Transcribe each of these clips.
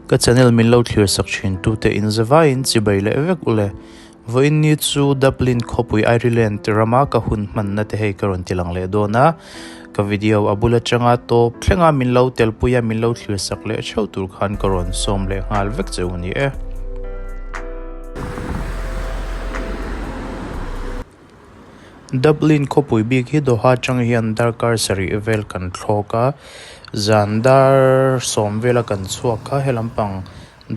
Ka channel min lo thlir sak thin tute in zavaiin chibai leh vek ule. Vawiin ni chu Dublin khawpui Ireland rama ka hun hmanna te hei ka rawn ti lang leh dawn a. Ka video a bul atanga tawp thlenga min lo telpui a min lo thlir sak leh theuh tur khan ka rawn sawm leh nghal vek che u ni e. Dublin khawpui bik hi Doha atang hian darkar sarih vel kan thlawk a, zan dar sawm vela kan chhuak kha he lampang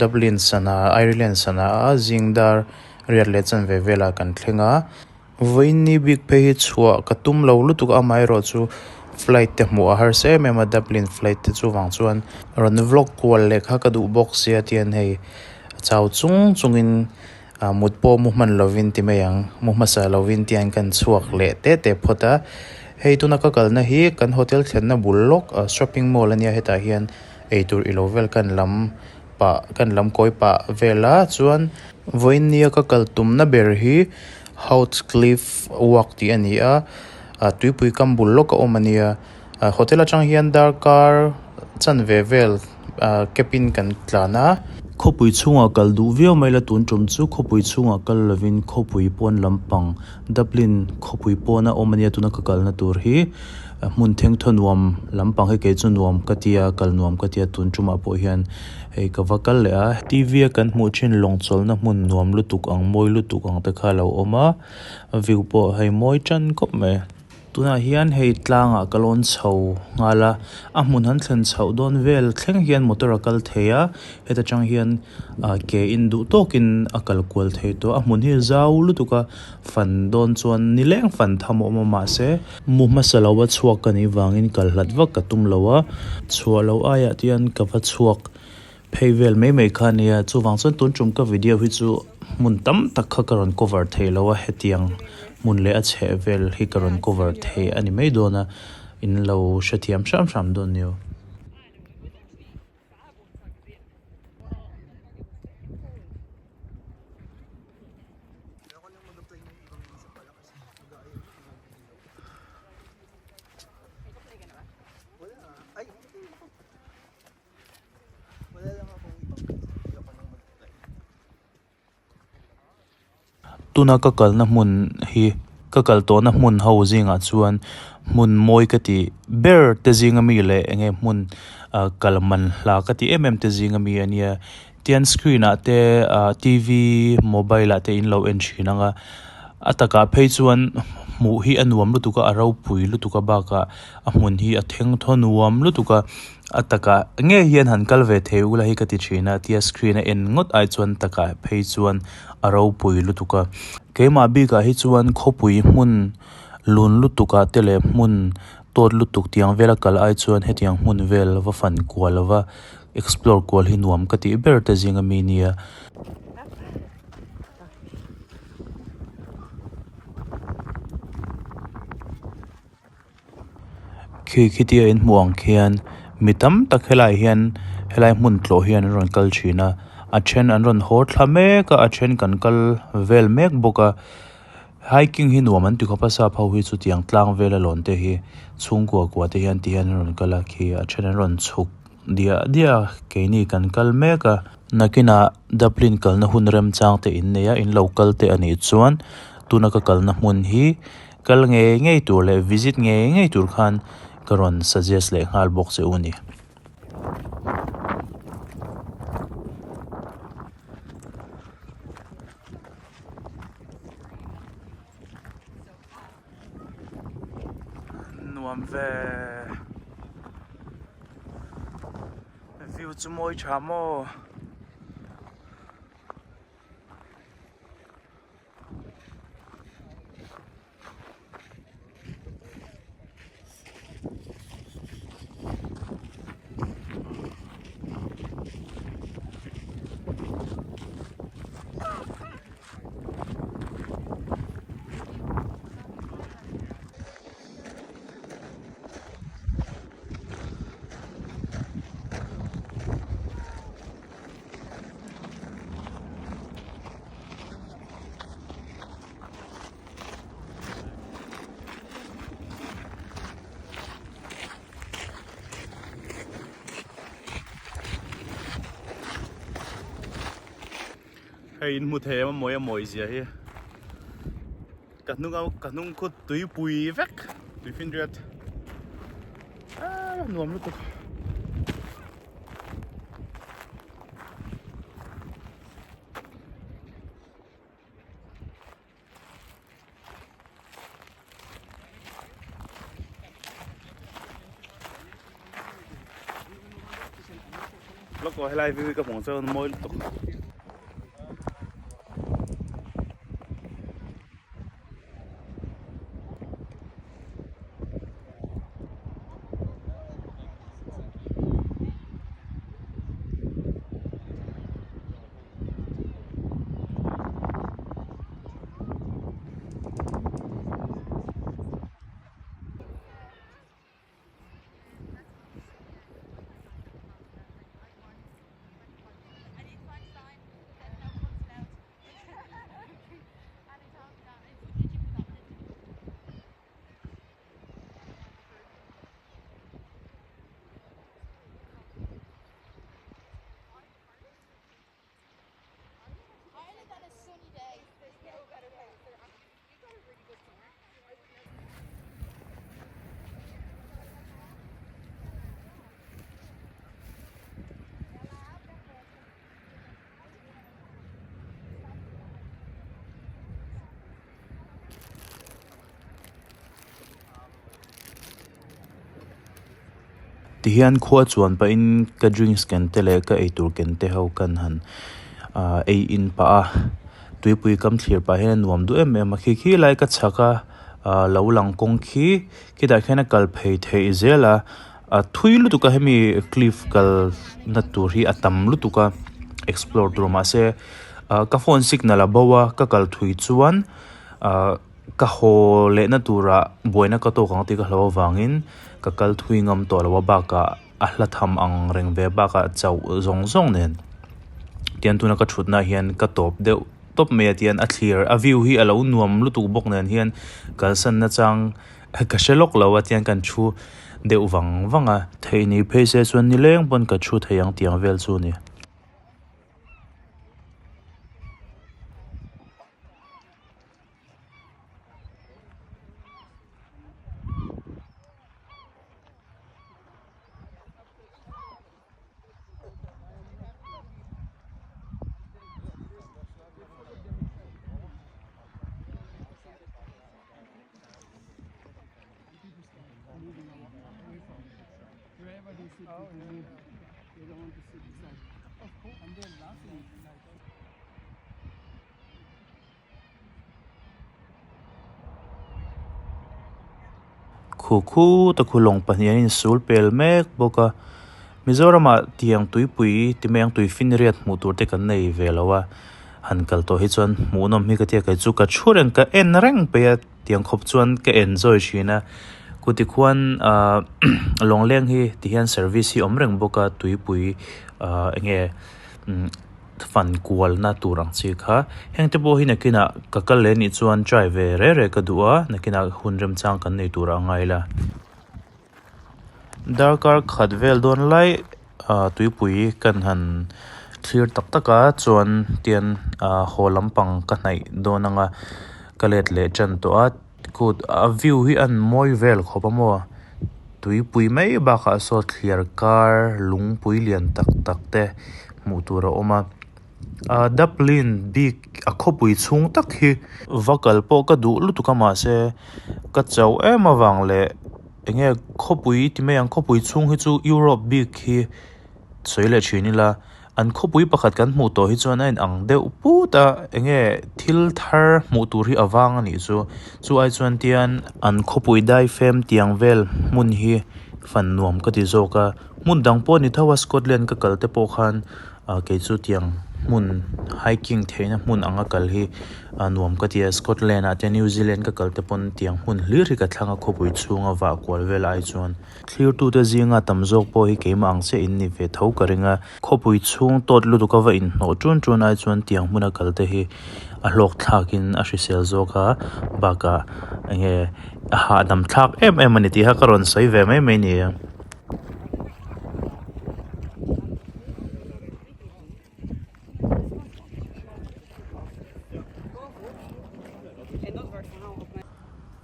Dublin sana Ireland sana a zing dar riat leh chanve velah kan thleng a. Vawiinni bik phei hi chhuah ka tum lo lutuk a, amaherawhchu flight te hmuh a harsa em em a, Dublin flight te chuvang chuan rawn vlog kual leh kha ka duh bawk sia tian hei chau chung chungin ah mut pawh mu hman lovin ti mai ang, mu hmasa lovin tiang kan chhuak leh te te phawt a, hei tuna ka kalna hi kan hotel thlenna bul lawk ah shopping mall ania hetah hian eitur ilo vel kan lam pah kan lam kawi pah vel a chuan vawiin nia ka kal tumna ber hi Howth Cliff walk tih a ni a ah tuipui kam bul lawk a awm ania ah hotel atang hian darkar chanve vel ah cab in kan tlan a. Khawpui chhungah kal duh viau mai la tun tum chu khawpui chhungah kal lovin khawpui pawn lampang Dublin khawpui pawna awm ania tuna ka kalna tur hi hmun thengthaw nuam lampang hi kei chu nuam ka tia kal nuam ka tia tun tumah pawh hian hei ka va kal leh a T V a kan hmuh thin lawng chawlhna hmun nuam lutuk ang mawi lutuk ang te kha a lo awm a view pawh hei mawi tan khawp mai. Tunah hian hei tlangah ka lawn chho nghal a, a hmun han thlen chhoh dawn vel thleng hian motor a kal thei a, heta tang hian ah ke in duh tawkin a kal kual thei tawh a hmun hi a zau lutuk a fan dawn chuan nileng fan tham a awm a mahse mu hmasa lo a chhuak ka nih vangin kal hlat vak ka tum lo a, chhuah loh aiah te hian ka va chhuak phei vel mai mai kha a nia chuvang chuan tun tum ka video hi chu hmun tam tak kha ka rawn cover thei lo a hetiang hmun leh a chheh vel hi ka rawn cover thei a ni mai dawn a in lo hrethiam hram hram dawn nia. Tuna ka kalna hmun hi ka kal tawhna hmun ho zingah chuan hmun mawi ka tih ber te zinga mi leh eng nge hmun ah kal man hla ka tih em em te zinga mi a nia tian screen ah te ah t v mobile ah te in lo en thin ang a a takah phei chuan hmuh hi a nuam lutuk a a ropui lutuk a bakah a hmun hi a thengthaw nuam lutuk a. A takah ngei hian han kal ve thei ula hi ka ti thin a tia screen a en ngawt ai chuan takah phei chuan a ropui lutuk a keimah bikah hi chuan khawpui hmun lun lutuk ah te leh hmun tawt lutuk tiang vela kal ai chuan hetiang hmun vel va fan kual lova explore kual hi nuam ka tih ber te zinga mi nia. Khi khitia in hmuh ang khian mi tam tak helaiah hian helai hmun tlawh hian an rawn kal thin a a then an rawn haw thla mek a a then kan kal vel mek bawk a hiking hi nuam an ti khawp a sap ho hi chutiang tlang vel a lawn te hi chhungkua kua te hian ti hian an rawn kal a khi a then an rawn chhuk diah diah a keini kan kal mek a nakinah Dublin kalna hun remchang te in nei a in lo kal te anih chuan tuna ka kalna hmun hi. Kal ngei ngei tur leh visit ngei ngei tur khan ka rawn suggest leh nghal bawk che u ni. Nuam ve. View chu mawi tha maw. Hei in hmu thei em a mawi a mawi zia hi. Ka hnung a ka hnung khu tuipui vek tuifinriat aaa nuam lutuk. Lawk aw helai view hi ka hmuh ang chuan mawi lutuk. Tihian khua chuan pahin ka drinks ken te leh ka eitur ken te ho kan han ah ei in pah a tuipui kam thlir pah hian a nuam duh em em a khi khi lai ka chhak a ah lo lang kawng khi khitah khian a kal phei theih zel a a thui lutuk a hemi cliff kal na tur hi a tam lutuk a explore tur mahse ah ka phone signal a bo a ka kal thui chuan ah. Ka haw lehna turah buaina ka tawk ang tih ka hlau avangin ka kal thui ngam tawh lo a bakah a hla tham ang reng ve bakah chauh zawng zawng nen tian tuna ka thutna hian ka tawp deuh tawp mai a tian a thlir a view hi a lo nuam lutuk bawk nen hian kalsan nachang ka hre lawk lo a tian kan thu deuh vang vang a theih ni phei se chuan nileng pawn ka thu thei ang tiang vel chu a ni. Khu khu ta khu lawng pahnih an insul pel mek bawk a Mizoramah tiang tuipui ti mai ang tui finriat hmuh tur te kan nei ve lo a han kal tawh hi chuan hmuhnawm hi ka tia kei chu ka thu reng ka en reng peih a tiang khawp chuan ka enjoy thin a kuti khuan ahh lawngleng hi ti hian service hi awm reng bawk a tuipui ahh eng nge umm. Fan kualna tur ang chi kha heng te pawh hi nakinah ka kal leh anih chuan try ve reh reh ka duh a nakinah hun remchang kan nei tur a ngai la. Darkar khat vel dawn lai ah tuipui kan han thlir tak tak a chuan tian ah haw lampang ka hnaih dawn ang a ka let leh tan tawh a kut a view hi a mawi vel khawp a maw tuipui mai bakah saw thliar kar lungpui lian tak tak te hmuh tur a awm a ah Dublin bik a khawpui chhung tak hi va kal pawh ka duh lutuk a mahse ka chauh em avang leh eng nge khawpui ti mai ang khawpui chhung hi chu Europe bik hi sawi leh thin ila. An khawpui pakhat kan hmuh tawh hi chuan a in ang deuh put a eng nge thil thar hmuh tur hi a vang a nih chu chu ai chuan tian an khawpui daifem tiang vel hmun hi fan nuam ka ti zawk a hmun dang pawh a ni tho a Scotland ka kal te pawh khan ah kei chu tiang hmun hiking theihna hmun anga kal hi a nuam ka ti a Scotland ah te New Zealand ka kal te pawn tiang hmun hlir hi ka thlang a khawpui chhunga vah kual vel ai chuan. Thlirtute zinga tam zawk pawh hi keimah ang chiah in ni ve tho ka ring a, khawpui chhung tawt lutuk a va inhnawh ṭun ṭun ai chuan tiang hmuna kal te hi a hlawk thlakin a hrisel zawk a, bakah eng nge a hahdam thlak em em a ni tih kha ka rawn sawi ve mai mai ni a.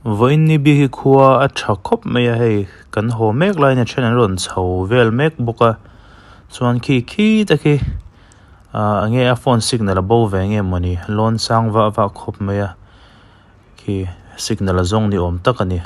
Vawiin ni bik hi khua a tha khawp mai a hei kan haw mek laiin a then an rawn chho vel mek bawk a chuan khi khi te khi ah eng nge a phone signal a bo ve nge mawni lawn sang vah vah khawp mai a khi signal a zawng ni awm tak a ni.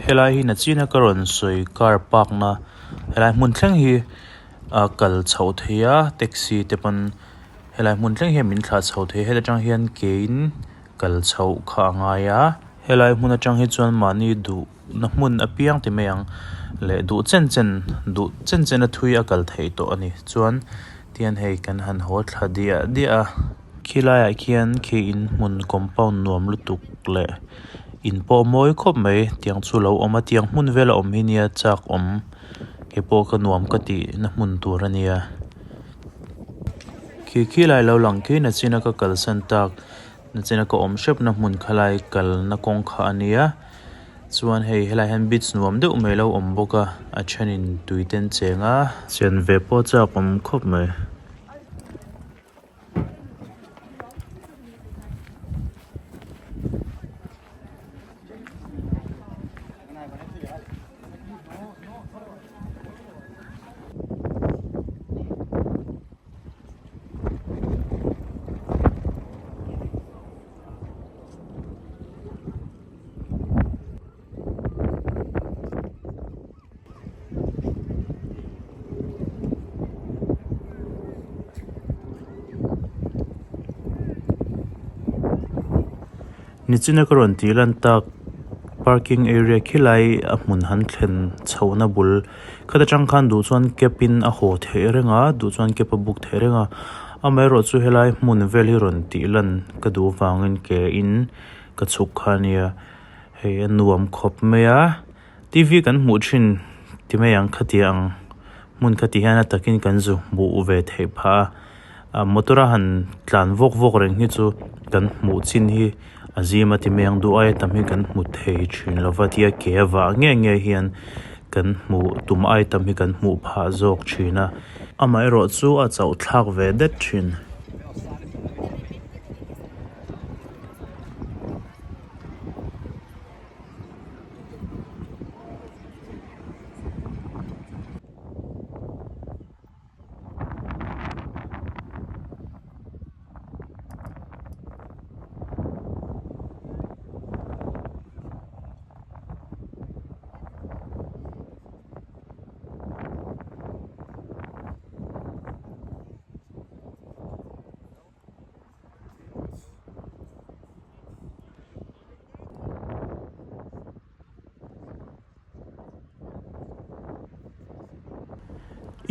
Helai hi nachina ka rawn sawi car park na helai hmun thleng hi a kal chhoh theih a taxi te pawn helai hmun thleng hian min thlah chho thei a heta tang hian ke in kal chhoh kha a ngai a helai hmun atang hi chuan mahni duh na hmun apiang ti mai ang leh duh chen chen duh chen chen a thui a kal theih tawh a ni chuan tihian hei kan han haw thla diah diah a khilaiah khian khi in hmun compound nuam lutuk leh in pawh mawi khawp mai tiang chu alo awm a tiang hmun vel a awm hi nia chak awm keipawh ka nuam ka tih na hmun tur a nia khi khilai lo lang khi nachina ka kalsan tak nachina ka awm hrep na hmun khalai kalna kawng kha a nia chuan hei helaiah hian beach nuam deuh mai alo awm bawk a a thenin tui te an cheng a chen ve pawh chak awm khawp mai. Nichina ka rawn tih lan tak parking area khilai a hmun han thlen chhohna bul khata tang khan duh chuan cab in a haw theih reng a duh chuan cab a book theih reng a amaherawhchu helai hmun vel hi rawn tih lan ka duh avangin ke in ka chhuk kha a nia hei a nuam khawp mai a. T_V kan hmuh thin ti mai ang khati ang hmun khati hian a takin kan zu hmuh ve theih phah a motor a han tlan vawk vawk reng hi chu kan hmuh chin hi a zim a ti mai ang duh aia tam hi kan hmu thei thin lo va tia ke a vah ngei ngei hian kan hmuh tum ai tam hi kan hmuh phah zawk thin a amaherawh chu a chauh thlak ve det thin.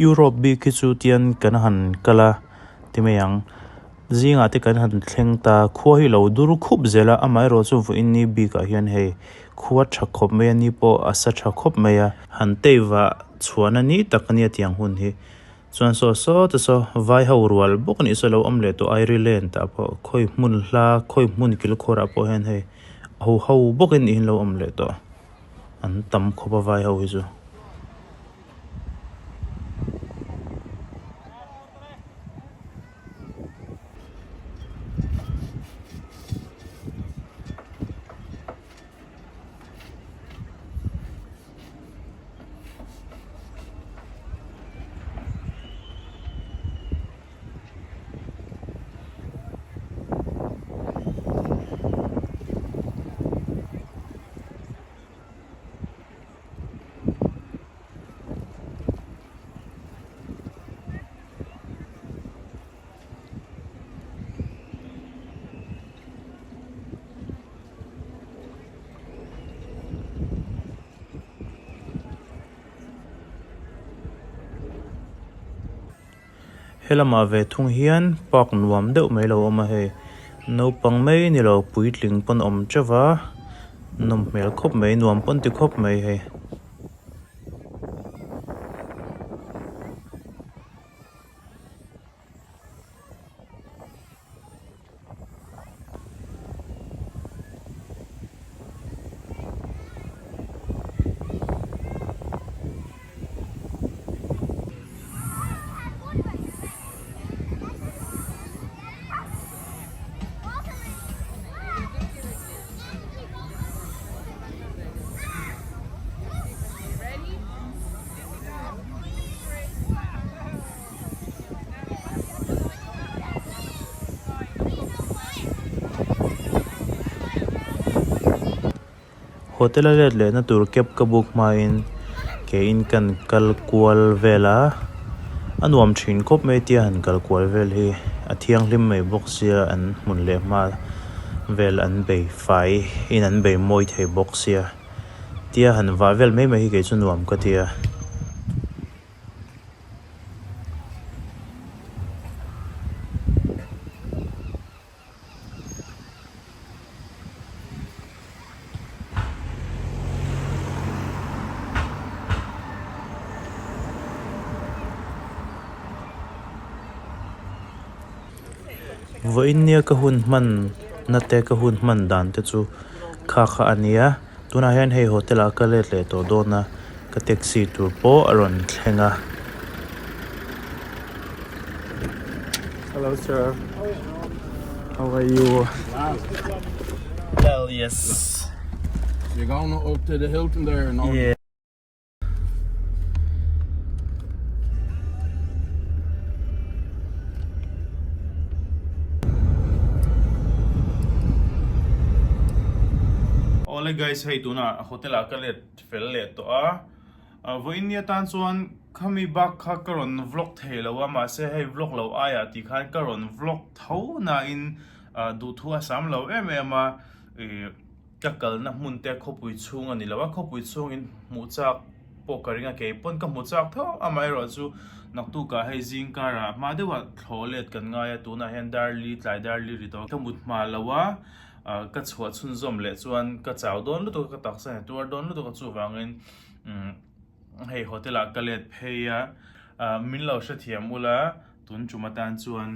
Europe bik hi chu tian kan han kal a ti mai ang zingah te kan han thleng ta khua hi lo dur khup zel a amaherawh chu vawiin ni bikah hian hei khua tha khawp mai a ni pawh a sa tha khawp mai a han tei vah chhuahna ni tak a nia tiang hun hi. Chuan saw saw te saw vai ho rual bawk anih saw lo awm leh tawh Ireland ah pawh khawi hmun hla khawi hmun kilkhawr ah pawh hian hei ho ho bawkin ih lo awm leh tawh an tam khawp a vai ho hi chu. Helamah ve thung hian park nuam deuh mai lo awm a hei naupang mai ni lo puitling pawn awm teuh va nawm hmel khawp mai nuam pawn ti khawp mai hei. Hotel a let lehna tur cab ka book hmain keiin kan kal kual vel a, a nuam thin khawp mai tia han kal kual vel hi a thianghlim mai bawk sia an hmun leh hma vel an bei fai in an bei mawi thei bawk sia tia han vah vel mai mai hi kei chu nuam ka ti a. Vawiin nia ka hun hman na te ka hun hman dan te chu kha kha a nia tunah hian hei hotel ah ka let leh tawh dawn a ka taxi tur pawh a rawn thleng a. Hello sir how are you well yes You're going up to the Hilton there and all. Yeah. Awle guys hei tunah hotel ah ka let fel leh tawh a vawiin ni atan chuan khami bak kha ka rawn vlog thei lo a mahse hei vlog lo aiah tih khan ka rawn vlog tho nain duhthu a sam lo em em a ih Ka kalna hmun te khawpui chhung a ni lo a, khawpui chhungin hmuh chak pawh ka ring a, kei pawn ka hmu chak tho amaherawh chu naktukah hei zing karah hma deuhah thlawh let kan ngai a, tunah hian dar li tlai dar li ri tawh ka mut hma lo a, ka chhuah chhunzawm leh chuan ka chau dawn lutuk a, ka taksa hian a tuar dawn lutuk a chuvangin hei hotel ah ka let phei a, min lo hrethiam ula tun tum atan chuan.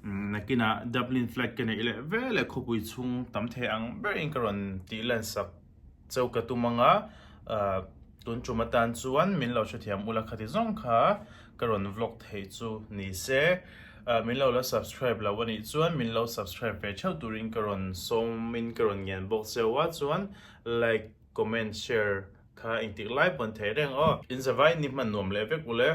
Nakinah Dublin flight ka neih leh ve leh khawpui chhung tam thei ang berin ka rawn tih lan sak cheu ka tum ang a, tun tum atan chuan min lo hrethiam ula khati zawng kha ka rawn vlog theih chu ni se, min lo la subscribe lo anih chuan min lo subscribe ve theuh turin ka rawn sawmin ka rawn ngen bawk cheu a, chuan like, comment, share kha engtik lai pawn theih reng aw. Inzavai ni hman nuam leh vek ule.